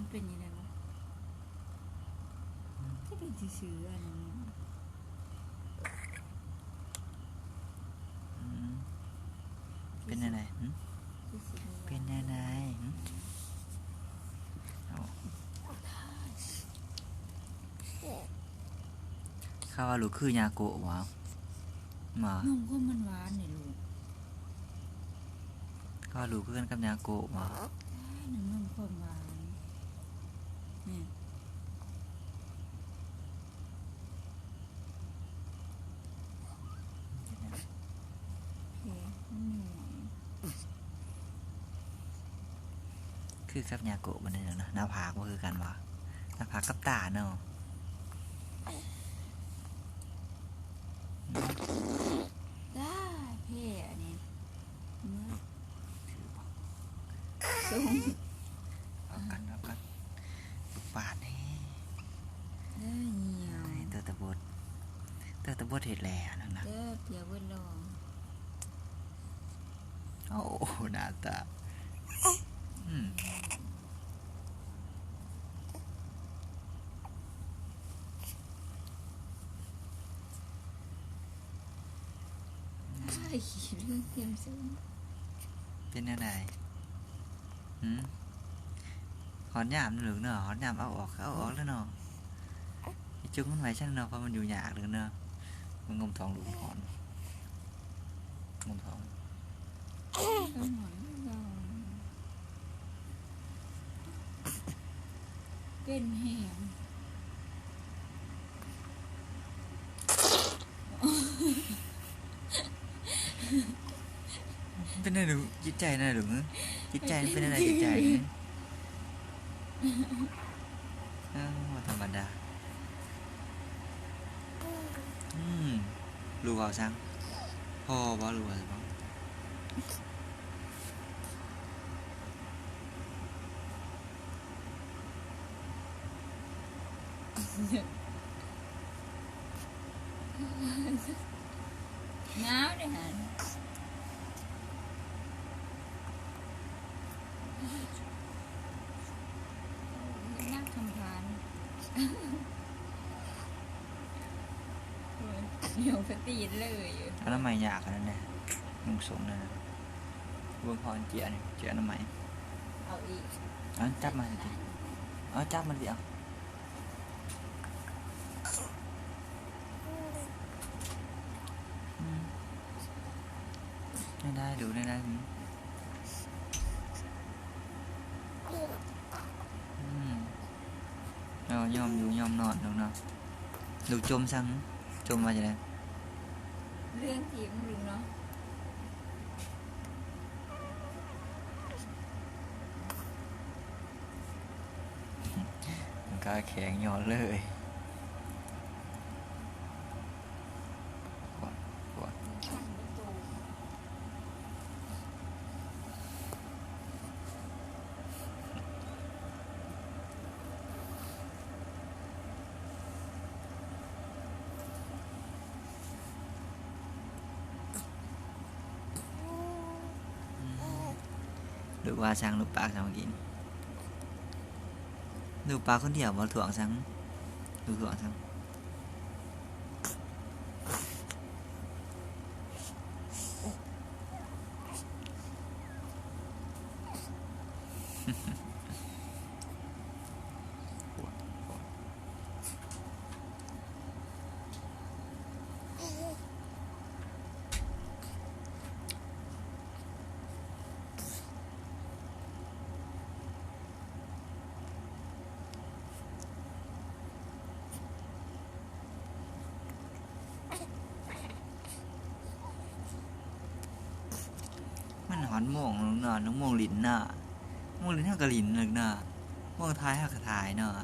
ເປັນຈັ່ງໃດວະ? ຄືເປັນຊື່ໆ ອັນນັ້ນ. ອືມ ເປັນແນວໃດ? ຫຶ? ເປັນແນວໃດ? ຫຶ? ເອົາ ເຂົາວ່າລູກຄືຍາໂກະບໍ? ບໍ່ ນົມຄວາມຫວານໆ ນີ້ລູກ. ເຂົາວ່າລູກຄືກັນກັບຍາໂກະບໍ? ນ້ຳນົມຄວາມຫວານ ນີ້. ຄືກັບຍາໂກະບໍ່ນີ້ເນາະ ໜ້າຜາກບໍ່ຄືກັນບໍ່? ໜ້າຜາກກັບຕາເນາະ. ອ້າ ແພ້ອັນນີ້. ເອົາກັນ ເອົາກັນ ປາດແນ່. ເອີ ຍ່ຽວ ເອີ ຕົວຕະບົດ ຕົວຕະບົດເຮັດແລ້ວນັ້ນນະ. ເອີ ເປຍເບິດແລ້ວ. ໂອ້ ໜ້າຕາ ອືມ. ເປັນແນວໃດ? ຫື? ຮອດຍາມແລ້ວລູກເນາະ ຮອດຍາມເອົາອອກ ເອົາອອກແລ້ວເນາະ. ໄປຈຸກມັນໄວ້ຊັ້ນເນາະ ເພາະມັນຢູ່ຍາກເລີຍເນາະ. ມັນງົມທ້ອງລູກ ຮ້ອນ ງົມທ້ອງ. ເປັນແຮງ ເປັນແນວໃດລູກ? ຈິດໃຈແນວໃດລູກ? ຈິດໃຈມັນເປັນແນວໃດ? ຈິດໃຈ ເອີ ບໍ່ທຳມະດາ. ອືມ ລູກເວົ້າຊັ້ນ ພໍ່ບໍ່ ລູກເວົ້າຊັ້ນ. ໜາວເດ້ຫັ້ນ ນັກທຳທານ ໂອ້ຍ ໂຍກສະຕີດເລີຍ. ອະນາໄມຍາກອັນນັ້ນແຫຼະ ນຸ່ງສົ້ງນັ້ນນະ ເບິ່ງເຂົາເຈຍນີ້ ເຈຍອະນາໄມ. ເອົາອີກ ເອົາ ຈັບມາຊິ ເອົາ ຈັບມາຊິ ເອົາ. ອືມ ໄດ້ ໄດ້ ດູໄດ້ ໄດ້. ອືມ ອືມ ເອົາ ຍອມຢູ່ຍອມນອນ ລູກເນາະ. ລູກຈົ່ມຊັ້ນ ຈົ່ມວ່າຈັ່ງໃດ? ເລື່ອງທີ່ມັນເນາະ ມັນກາແຂງຍ້ອນເລີຍ. ອືມ ລູກວ່າຊ່າງ ລູກປາກຊ່າງ ເມື່ອກີ້ນີ້ ລູກປາກຄົນດຽວບໍ່? ທ້ວງຊ່າງ ລູກທ້ວງຊ່າງ. ມັນຮອດໂມງແລ້ວເນາະ ໂມງຫຼິ້ນເນາະ ໂມງຫຼິ້ນເຮົາກໍຫຼິ້ນແລ້ວເນາະ ໂມງຖ່າຍເຮົາກໍຖ່າຍເນາະ.